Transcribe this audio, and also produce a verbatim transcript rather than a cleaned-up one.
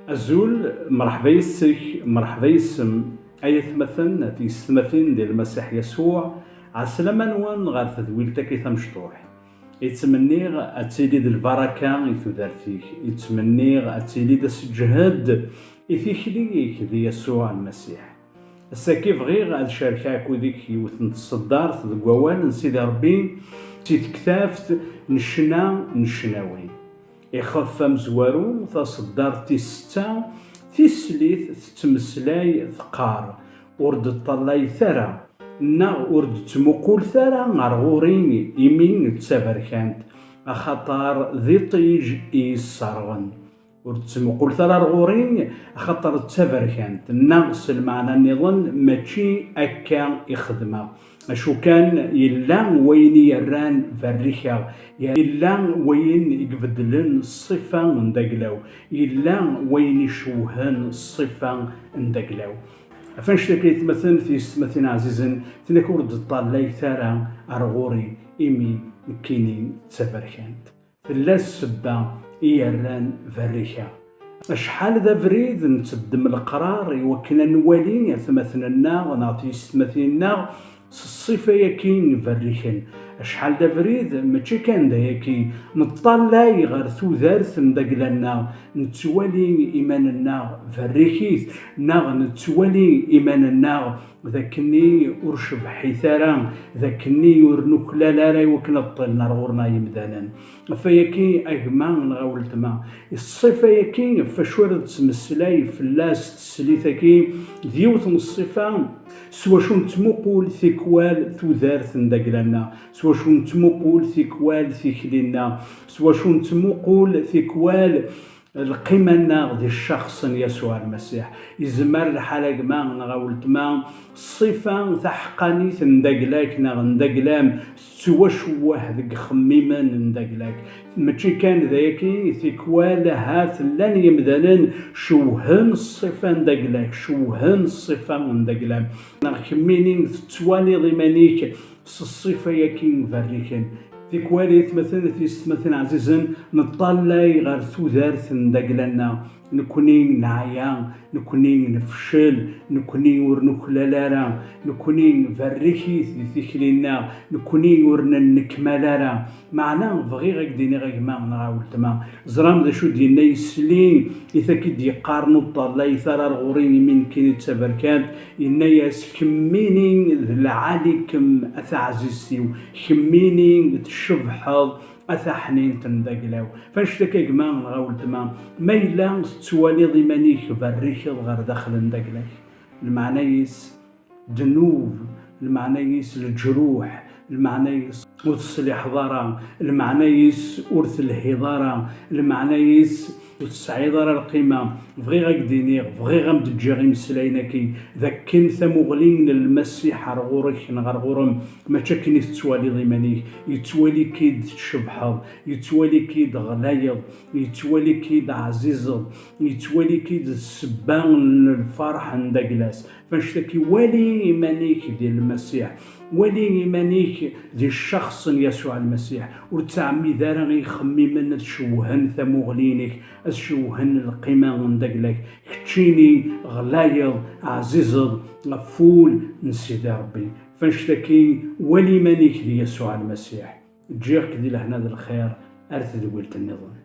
Azul, mreḥba yes-k, mreḥba yes-m, ay atmaten, a tiyessetmatin di Lmasiḥ Yasuɛ, ɛeslama-nwen ɣer tedwilt-agi tamecṭuḥt. Ittmenniɣ ad tili d lbaraka i tudert-ik, ittmenniɣ ad tili d aseǧhed i tikli-ik di Yasuɛ Lmasiḥ. Ass-agi bɣiɣ ad cerkeɣ akked-k yiwet n tseddart deg wawal n Sidi Ṛebbi, si tektabt n ccna n ccnawi. Ixef amezwaru, taseddart tis setta, tislit tettmeslay teqqar, ur d-ṭṭallayet ara, neɣ ur d-ttmuqulet ara ɣer ɣur-i, imi d taberkant, axaṭer d iṭij i yi-sserɣen. Ur d-ttmuqulet ara ɣer ɣur-i, axaṭer d taberkant, neɣ s lmeɛna nniḍen, mačči akka i xedmeɣ. Acu kan, yella wayen i yerran berrikeɣ, yella wayen i ibeddlen ṣṣifa n daglaw, yella wayen icewhen ṣṣifa n daglaw. Ɣef annect-agi, aytmaten, tiyessetmatin ɛzizen, tenna-k ur d-ṭṭallayet ara ar ɣur-i, imi nekkini d taberkant. Tella ssebba i yerran berrikeɣ. Acḥal d abrid netteddem leqrar i wakken ad nwali atmaten-nneɣ neɣ tiyessetmatin-nneɣ s ṣṣifa-yagi berriken. Acḥal d abrid, mačči kan d ayagi, neṭṭallay ɣer tudert n dagla-nneɣ, nettwali iman-nneɣ berrikit, neɣ nettwali iman-nneɣ d akkenni ur cebḥit ara, d akkenni ur nuklal ara i wakken ad ṭṭilen ar ɣur-neɣ yimdanen. Ɣef wayagi, a gma neɣ a weltma, ṣṣifa-yagi ɣef wacu ara d-tettmeslay fell-as teslit-agi, d yiwet n ṣṣifa s wacu nettmuqul tikwal tudert n dagla-nneɣ, s wacu nettmuqul tikwal tikli-nneɣ, s wacu nettmuqul tikwal lqima-nneɣ di ccaxs n Yasuɛ Lmasiḥ. Izmer lḥal a gma neɣ a weltma, ṣṣifa taḥeqqanit n dagla-k neɣ n dagla-m tettwacewweh deg ixemmimen n dagla-k. Mačči kan d ayagi, tikwal ahat llan yemdanen cewhen ṣṣifa n dagla-k, cewhen ṣṣifa n dagla-m. Neɣ kemmini tettwaliḍ iman-ik s ṣṣifa-yagi berriken. Tikwal, aytmaten, tiyessetmatin ɛzizen, neṭṭallay ɣer tudert n dagla-nneɣ. Nekkni neɛya, nekkni nefcel, nekkni ur nuklal ara, nekkni berrikit di tikli-nneɣ, nekkni ur nennekmal ara. Meɛna bɣiɣ ad k-d-iniɣ a gma neɣ a weltma, ẓram d acu d-yenna yisli i tak i d-yeqqaren ur ṭṭallayet ara ar ɣur-i imi nekkini d taberkant, yenna-yas kemmini d lɛali-kem a taɛzizt-iw, kemmini tcebḥeḍ a taḥnint n dagla-w. F annect-agi a gma neɣ a weltma, ma yella tettwaliḍ iman-ik berrikeḍ ɣer daxel n dagla-k, lmeɛna-is ddnub, lmeɛna-is leǧruḥ, lmeɛna-is ur teṣliḥeḍ ara, lmeɛna-is ur telhiḍ ara, lmeɛna-is ur tesɛiḍ ara lqima. Bɣiɣ ad k-d-iniɣ, bɣiɣ ad m-d-ǧǧiɣ imeslayen-agi, d akken tamuɣli n Lmasiḥ ar ɣur-k neɣ ar ɣur-m, mačči akken i tettwaliḍ iman-ik. Yettwali-k-id tcebḥeḍ, yettwali-k-id ɣlayeḍ, yettwali-k-id ɛzizeḍ, yettwali-k-id d ssebba n lferḥ n dagla-s. F annect-agi, wali iman-ik di Lmasiḥ, wali iman-ik di ccaxs n Yasuɛ Lmasiḥ. Ur ttɛemmid ara i yixemmimen ad cewhen tamuɣli-inek, ad cewhen lqima n dagla-k. Keččini ɣlayeḍ, ɛzizeḍ ɣef wul n Sidi Ṛebbi. F annect-agi, wali iman-ik di Yasuɛ Lmasiḥ. Ǧǧiɣ-k di lehna d lxir ar tedwilt nniḍen.